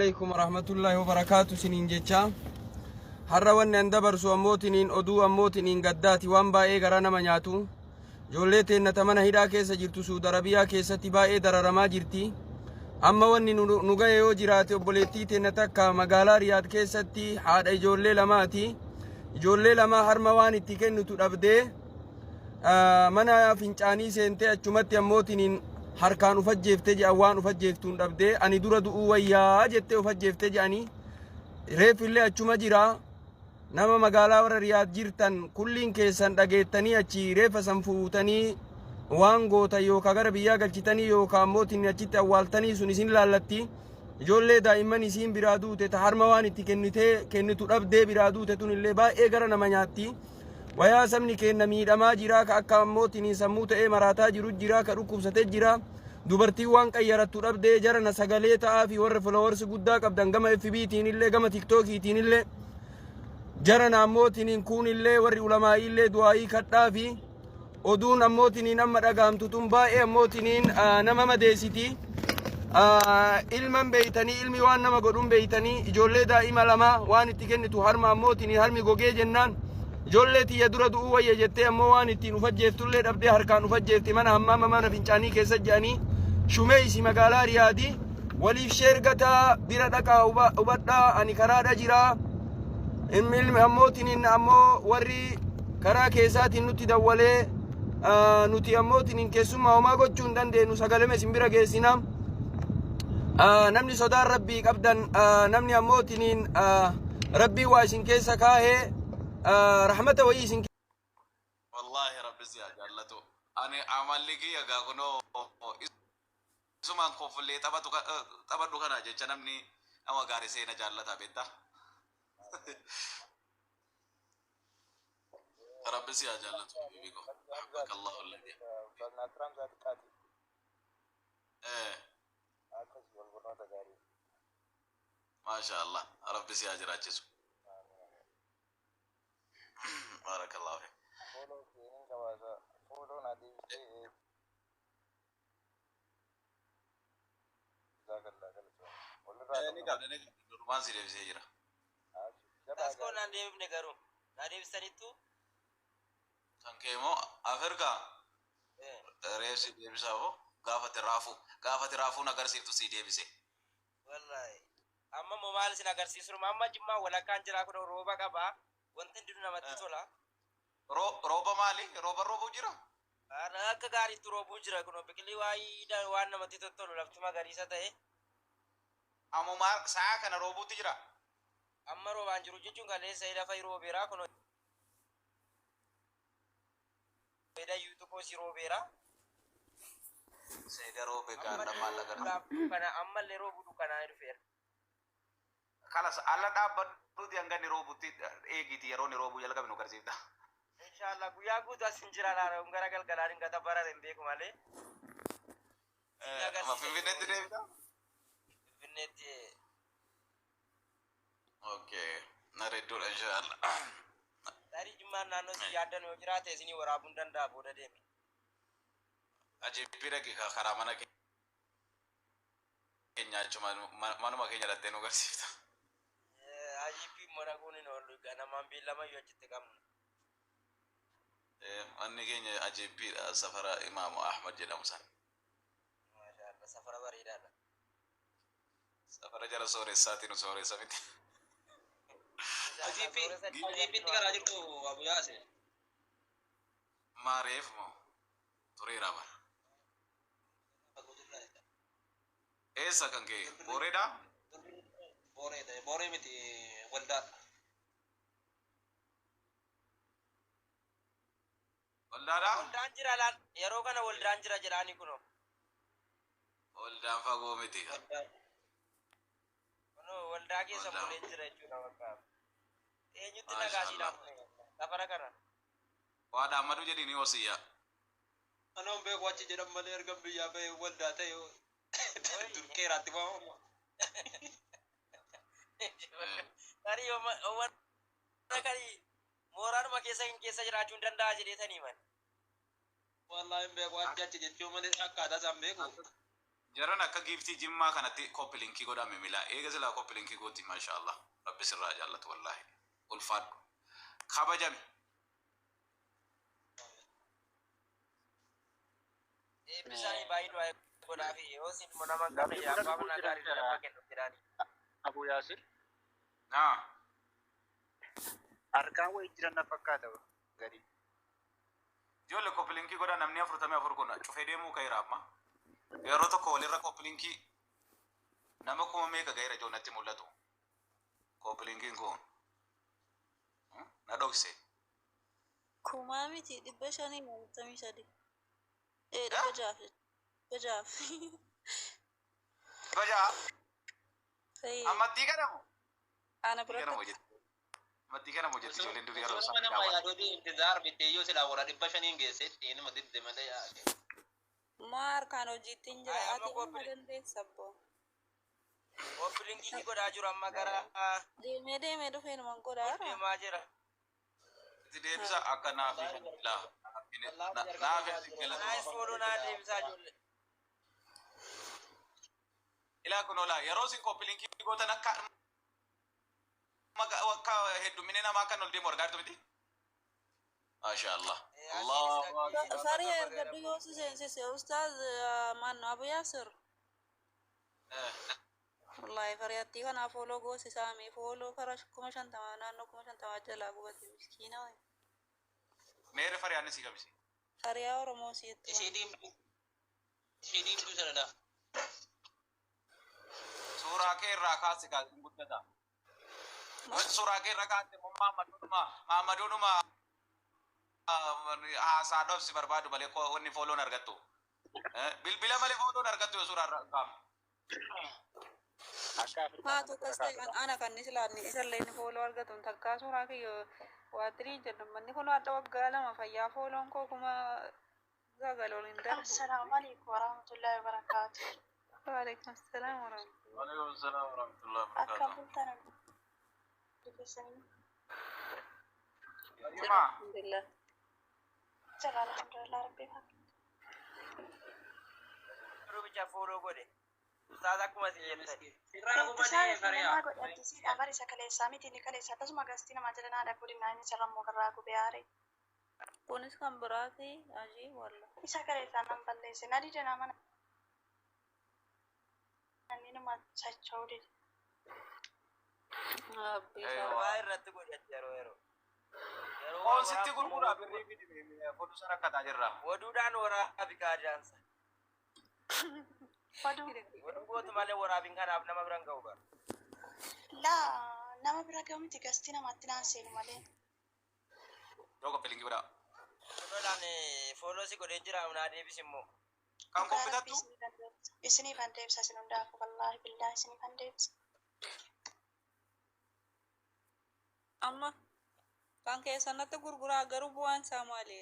Alaikum warahmatullahi wabarakaatu isiniin jecha. Har'a wanni an dabarsu ammootiniin oduu ammootiniin gaddaati waan baay'ee garaa nama nyaatu. Ijoollee teenna ta mana hidhaa keessa jirtu Suud Arabiyaa keessatti baay'ee dararamaa jirti. Amma wanni nu nu gahe yoo jiraate obboleettii teenna takka magaalaa Riyaad keessatti haadha ijoollee lamaati. Ijoollee lamaa harma waan itti kennitu dhabdee mana fincaanii seentee achumatti ammootiniin harkaan uf ajjeefte jedhan waan uf ajjeeftuun dhabdee ani dura du'uu wayyaa jettee uf ajjeefte jedhanii reeffillee achuma jira. Nama magaalaa warra Riyaad jirtan kulliin keessan dhageettanii achi reeffa san fuutanii waan gootan yookaa gara biyyaa galchitanii yookaa ammootiin achitti awwaaltanii sun isin laallatti. Ijoollee daa'imman isiin biraa duute ta harma waan itti kennitee kennitu dhabdee biraa duute tun illee baay'ee gara nama nyaatti. Wayaa sabni keenna miidhamaa jira ka akka ammootiin sammuu ta'ee maraataa jiru jira ka dhukkubsatee jira. Dubartiin waan qayyarattu dhabdee jarana sagalee ta'aa fi warra followers guddaa qabdan gama FB tiin illee gama TikTokiitiin illee jarana ammootiniin kuun illee warri ulamaa'ii illee du'aa'ii kadhaa fi oduun ammootiniin amma dhagaamtu tun baay'ee ammootiniin nama madeessiti. Ilman beeytanii ilmi waan nama godhuun beeytanii ijoollee daa'ima lama waan itti kennitu harma ammootiniin harmi gogee jennaan ijoollee tiyya dura du'uu wayya jettee ammoo waan ittiin uf ajjeeftullee dhabdee harkaan uf ajjeefte mana hammaama mana fincaanii keessa jedhanii shumeeysi magaalaa Riyaadii waliif sheergataa bira dhaqaa hubadhaa ani karaadha jiraa ilmi ilmi ammootiniin ammoo warri karaa keessaatiin nutti dawwalee nuti ammootiniin keessummaa homaa gochuu hin dandeenyu sagaleme isin bira geessina namni sodaan rabbii qabdan namni ammootiniin rabbii waa isin keessa kaahee rahmata wayii isin Wallaahi rabbi si haa jaallatu. Ani amalli kiyya gaa kunoo isumaan koflee taphatu taphadhu kana jecha namni nama gaarii seena jaallata beektaa. Rabbi si haa jaallatu habibi ko. Ahabbaka Allahu alladhi. Ustaaz Naasir Hamzaa xiqqaati. Eh, Akkasii wal barnoota gaarii. Maasha Allah. Rabbi si haa jiraachisu. Barakallahu fiik. Follow keenin qabaata. Follow naa deebisee Jazakallah galatoomii. Walirraa Eh, ni qabna. qabda ni qabda. Durumaan si deebisee jira. Jabaa Taaskoo gaarii. naan deebifne garuu. Naa deebistaniittu? Kan kee immoo Afrikaa Eh. reef si deebisaa hoo gaafate raafuu gaafate raafuun agarsiiftu si deebise. Wallahi. Amma immoo maal isin agarsiisuruma amma jimmaa walakkaan jiraa kun rooba qaba. Wanti hundinuu namatti tola. Rooba maali? Rooba roobuu jira? Akka gaariitti roobuu jira kun biqilii waayii waan namatti tottolu lafti magariisa ta'e. Ammumaa sa'a kana roobuutti jira. Amma roobaan jiru jechuun kaleessa lafa roobeera kun iyyuu xiqqoo si roobeera. Seeda roobe gaarra maal agarra. Kana ammallee roobuu dukkanaa dhufeera. Kalas ala dhaabbadhuuti hanga inni roobutti eegiiti yeroo inni roobuu jalqabe nu agarsiifta. Inshallah guyyaa guutuu as hin jira laara gara galgalaan hin gata barare hin beeku malee. Amma Finfinneetti deebita? Finfinneetti. Okay. Na redduudha inshallah. Tarii jimmaan naannoo si yaaddan yoo jiraate isinii waraabuu hin danda'a booda deeme. Ajibbii dhaqi karaa mana keenya achuma manuma keenya dhattee nu agarsiifta. Ajibbii immoo dhaquun hin oolu ganamaan beellama iyyuu achitti qabna. Manni keenya ajibbiidha safara Imaamu Ahmad jedhamu san. Maashaallah safara bareedaadha. Safara jara sooressaati nu sooressa miti. Ajiibbiitti karaa jirtu Abu Yaase. Maareef moo tureera bara. Eessa kan kee? Booreedhaa? Booree ta'e booree miti waldaadha. Waldaadhaa? Waldaan jira laan yeroo kana waldaan jira jedhaani kunoo. Waldaan fagoo miti. Waldaa. Kunoo waldaa keessa Waldaan. buleen jira jechuudha bakka. Eenyutti nagaa Maashaallah. siidhaan safara kana. Waa dhaammadu jedhii ni hosiyyaa. Anoon beeku achi jedhan malee erga biyyaa bahee waldaa ta'e durkeeraatti waamamu. Tarii warra kanii mooraanuma keessa hin keessa jiraachuu hin danda'a jedheetanii man. Wallaahi hin beeku achi achi jechuu malee akkaataa isaan beeku. Jaran akka giiftii Jimmaa kanatti copy linkii godhame mila. Eega silaa copy linkii gooti, maashaallah. Rabbi sirraa jaallatu, wallaahi. Ulfaadhu. Kabajami. Eebbisaanii baay'ee du'aa godhaafi yoo isin immoo nama hin qabne Namni abbaa buna dhuguu manaa jiran gaarii jira. abbaa kennu jedhaani. Abu Yaasir. Naa. Harkaan wayii jiran na fakkaata gadi. Ijoollee, copy linkii godhaa. Namni 44 kun cufee deemuu ka'eera amma. Yeroo tokko walirra copy linkii nama kuma meeqa ga'eera ijoo natti mul'atu. Copy linkiin kun na dhokse. Kumaa miti, 543. Ee, 600, 600. 600. Fayyee. Ammattii kanamu. Ana Ammattii kanamu biratti. jetti. Ammattii kanamu jetti ijoolleen durii yeroo Osoo isaan nama daawwatan. yaadooti intizaar bittee yoo silaa warra 500n geessetti inuma didde malee yaade. Maa harkaan hojiitti hin jira. Ay, amma Ati amma copy dandeessa abboo. Copy linkii godhaa jiru amma gara Deemee deemee dhufee numan ol godhaara. deemaa jira. Itti deebisa akka naaf laa. Naaf Kanaas galatuma. Follow naa deebisaa, ijoollee. Ilaa kun olaa yeroo isin copy linkii gootan akka akka heddumina namaa kan ol deemu argaa jirtu miti. Maasha Allah. Allahu akbar. Fariya, ergadhu yoo si seensise ustaaz maanno Abu Yaasir. Wallaahi fariyattii kanaa follow goosisaami, follow kara 50,000, naannoo 50,000 jalaa gubate, miskiina wayi. Meere fariyaan si qabisi. Fariyaa Oromoo siittu. Ishee diimtuu. Ishee diimtuu sanadha. Suuraa kee irraa kaase kaase guddata. Suuraa kee irra kaase Maammaduunuma haasaa dhofsi barbaadu malee wanni follown argattu. Bilbila malee follown argattu yoo suuraa irraa kaamu. Akka Afrikaa Haa kanatti tokkos irra ta'e kaasa. ana kan isilaanni isallee ni follow argatu takkaa suuraa kiyyo waatirii jedhu manni kun hadha waggaa 2 fayyaa follown koo 9,000 ol hin darbu. Assalamu alaikum warahmatullahi wabarakatuh. Waalaikum salaam warahmatullahi. Waalaikum salaam warahmatullahi Akka wabarakatuh. bultan keessanii? Fayyumaa. Alhamdulillah. Jira, alhamdulillah rabbii kan. Yeroo bicha follow godhe. Ustaaz, akkuma isin jettan. Sirraa Intisaar gubatee fariyaa. namaa godhe addisiidha bari isa kaleessaa miti, inni kaleessaa tasuma gastii namaa jala naa dhaquu dinnaa, inni sarara mukarraa gubee aare. Kunis kan biraati ajii walla. Isa kaleessaa nan balleesse na dide nama namni nama socho'uu dide. Abbii Eeyyoo. isaa. Waa irratti godhatti yeroo yeroo. Yeroo Foon sitti waraabbu gurguraa birrii fidi, foon sana rakkataa jirra. Waduudhaan waraabi kaadaansa. Oduu Waduu gootu malee waraabin kanaaf nama biran ga'u bara. Laa, nama bira ga'u miti, gastii namatti naan seenu malee. Yoo copy linkii godhaa. Lolaan follow si godhee jira, naa deebis immoo. Kan Dhugaa koo rabbii bitattu isiniifan deebisa. Isiniifan deebisa isin hundaafuu, wallaahi billaahi isiniifan deebisa. Amma kan keessanatti gurguraa garuu bu'aan isaa maali?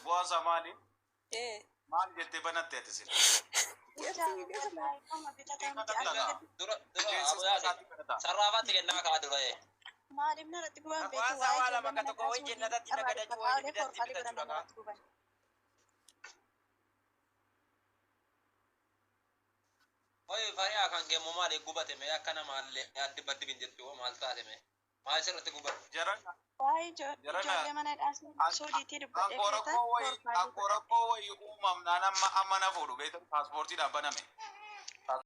Bu'aan isaa maali? Ee. Maal jettee banatte ati sin? Guddaa wallaahi nama bitataa miti Kadhata. akka Dura dura Rifeensa Abu Yaasir isaatti kadhata. sarraafaatti kennaa kaa dura. Maaliif narratti guban beektu? Waan isaa Waa'ee waa lama ijoollee akka tokko mana wayi jennatatti irraa nagadachuu dhibbataa wayi olee bidatti porfaalii godhan bitachuudha kaa. narratti guban. Oye fariyaa, kan keemmoo maali gubate mee? Akka namaallee addi baddi bin jettu hoo maal taate mee? Maal sirratti gubate? Jaran Waa'ee jarana ijoollee mana suudiitii dubbadhee Ankoo feetan rakkoo wayii porfaalii ankoo godhan. rakkoo wayii uumamnaan amma amma na fuudhu beektan paaspoortiidhaan baname.